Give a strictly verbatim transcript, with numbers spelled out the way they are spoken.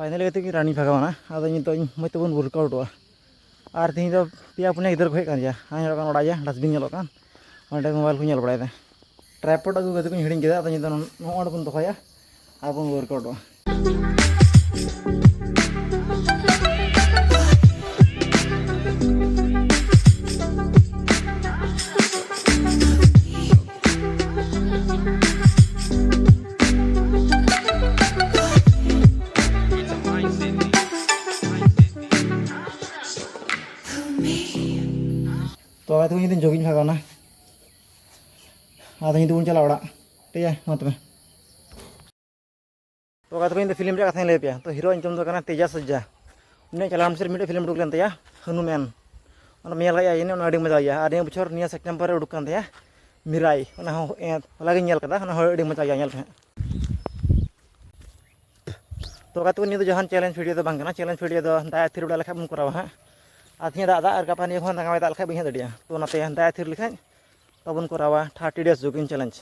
Finally ᱜᱟᱛᱮ ᱠᱚ ᱨᱟᱱᱤ ᱵᱷᱟᱜᱟᱣ ᱮᱱᱟ᱾ ᱟᱫᱚ ᱱᱤᱛᱚᱜ ᱤᱧ ᱢᱚᱡᱽ ᱛᱮᱵᱚᱱ ᱣᱟᱨᱠᱟᱣᱩᱴᱚᱜᱼᱟ᱾ ᱟᱨ ᱛᱮᱦᱮᱧ ᱫᱚ ᱯᱮᱭᱟ ᱯᱩᱱᱭᱟ ᱜᱤᱫᱽᱨᱟᱹ ᱠᱚ ᱦᱮᱡ ᱠᱟᱱ ᱜᱮᱭᱟ᱾ ᱦᱟᱸ, ᱧᱮᱞᱚᱜ ᱠᱟᱱ ᱚᱲᱟᱜ ᱜᱮᱭᱟ, ᱰᱟᱥᱴᱵᱤᱱ ᱧᱮᱞᱚᱜ ᱠᱟᱱ, ᱚᱸᱰᱮ ᱢᱳᱵᱟᱭᱤᱞ ᱠᱚ ᱧᱮᱞ ᱵᱟᱲᱟᱭᱮᱫᱟ᱾ ᱴᱨᱟᱭᱯᱚᱰ ᱟᱹᱜᱩ ᱠᱟᱛᱮ ᱠᱚᱧ ᱦᱤᱲᱤᱧ ᱠᱮᱫᱟ᱾ ᱟᱫᱚ ᱱᱤᱛᱚᱜ ᱱᱚᱜᱼᱚ ᱱᱚᱸᱰᱮ ᱵᱚᱱ ᱫᱚᱦᱚᱭᱟ ᱟᱨ ᱵᱚᱱ ᱣᱟᱨᱠᱟᱣᱩᱴᱚᱜᱼᱟ᱾ ᱛᱚ ᱜᱟᱛᱮ ᱠᱚ, ᱤᱧ ᱫᱚ ᱡᱳᱜᱤᱧ ᱵᱷᱟᱜᱟᱣᱱᱟ᱾ ᱟᱫᱚ ᱱᱤᱛᱚᱜ ᱵᱚᱱ ᱪᱟᱞᱟᱜᱼᱟ ᱚᱲᱟᱜ᱾ ᱴᱷᱤᱠ ᱜᱮᱭᱟ, ᱢᱟ ᱛᱚᱵᱮ᱾ ᱛᱚ ᱜᱟᱛᱮ ᱠᱚ, ᱤᱧ ᱫᱚ ᱯᱷᱤᱞᱢ ᱨᱮᱭᱟᱜ ᱠᱟᱛᱷᱟᱧ ᱞᱟᱹᱭ ᱟᱯᱮᱭᱟ᱾ ᱛᱚ ᱦᱤᱨᱳ ᱧᱩᱛᱩᱢ ᱫᱚ ᱠᱟᱱᱟ ᱛᱮᱡᱟᱥ ᱳᱡᱷᱟ᱾ ᱩᱱᱤᱭᱟᱜ ᱪᱟᱞᱟᱣ ᱢᱟᱥᱮ ᱨᱮ ᱢᱤᱫᱴᱮᱱ ᱯᱷᱤᱞᱢ ᱩᱰᱩᱠ ᱞᱮᱱ ᱛᱟᱭᱟ, ᱦᱚᱱᱩᱢᱟᱱ᱾ ᱚᱱᱟ ᱧᱮᱞ ᱠᱟᱜ ᱜᱮᱭᱟ, ᱚᱱᱟ ᱟᱹᱰᱤ ᱢᱚᱡᱟ ᱜᱮᱭᱟ᱾ ᱟᱨ ᱱᱤᱭᱟᱹ ᱵᱚᱪᱷᱚᱨ ᱱᱤᱭᱟᱹ ᱥᱮᱯᱴᱮᱢᱵᱚᱨ ᱨᱮ ᱩᱰᱩᱠ ᱠᱟᱱ ᱛᱟᱭᱟ ᱢᱤᱨᱟᱭ, ᱚᱱᱟ ᱦᱚᱸ, ᱮ, ᱦᱚᱞᱟ ᱜᱤᱧ ᱧᱮᱞ ᱠᱟᱫᱟ, ᱚᱱᱟ ᱦᱚᱸ ᱟᱹᱰᱤ ᱢᱚᱡᱟ ᱜᱮᱭᱟ, ᱧᱮᱞ ᱯᱮ ᱦᱟᱸᱜ᱾ ᱛᱚ ᱜᱟᱛᱮ ᱠᱚ, ᱱᱤᱭᱟᱹ ᱫᱚ ᱡᱟᱦᱟᱱ ᱪᱮᱞᱮᱧᱡᱽ ᱵᱷᱤᱰᱤᱭᱳ ᱫᱚ ᱵᱟᱝ ᱠᱟᱱᱟ᱾ ᱪᱮᱞᱮᱧᱡᱽ ᱵᱷᱤᱰᱤᱭᱳ ᱫᱚ ᱫᱟᱜ ᱮ ᱛᱷᱤᱨ ᱵᱟᱲᱟ ᱞᱮᱠᱷᱟᱡ ᱵᱚᱱ ᱠᱚᱨᱟᱣᱟ ᱦᱟᱸᱜ᱾ ᱟᱨ ᱛᱮᱦᱮᱧ ᱫᱟᱜ ᱫᱟ, ᱟᱨ ᱜᱟᱯᱟ ᱱᱤᱭᱟᱹ ᱠᱷᱚᱱ ᱫᱟᱜ ᱵᱟᱭ ᱫᱟᱜ ᱞᱮᱠᱷᱟᱡ ᱵᱟᱹᱧ ᱦᱮᱡ ᱫᱟᱲᱮᱭᱟᱜᱼᱟ᱾ ᱛᱚ ᱚᱱᱟᱛᱮ ᱫᱟᱜ ᱮ ᱛᱷᱤᱨ ᱞᱮᱠᱷᱟᱡ ᱛᱚᱵᱚᱱ ᱠᱚᱨᱟᱣᱟ ᱛᱷᱟᱨᱴᱤ ᱰᱮᱭᱥ ᱡᱳᱜᱤᱝ ᱪᱮᱞᱮᱧᱡᱽ᱾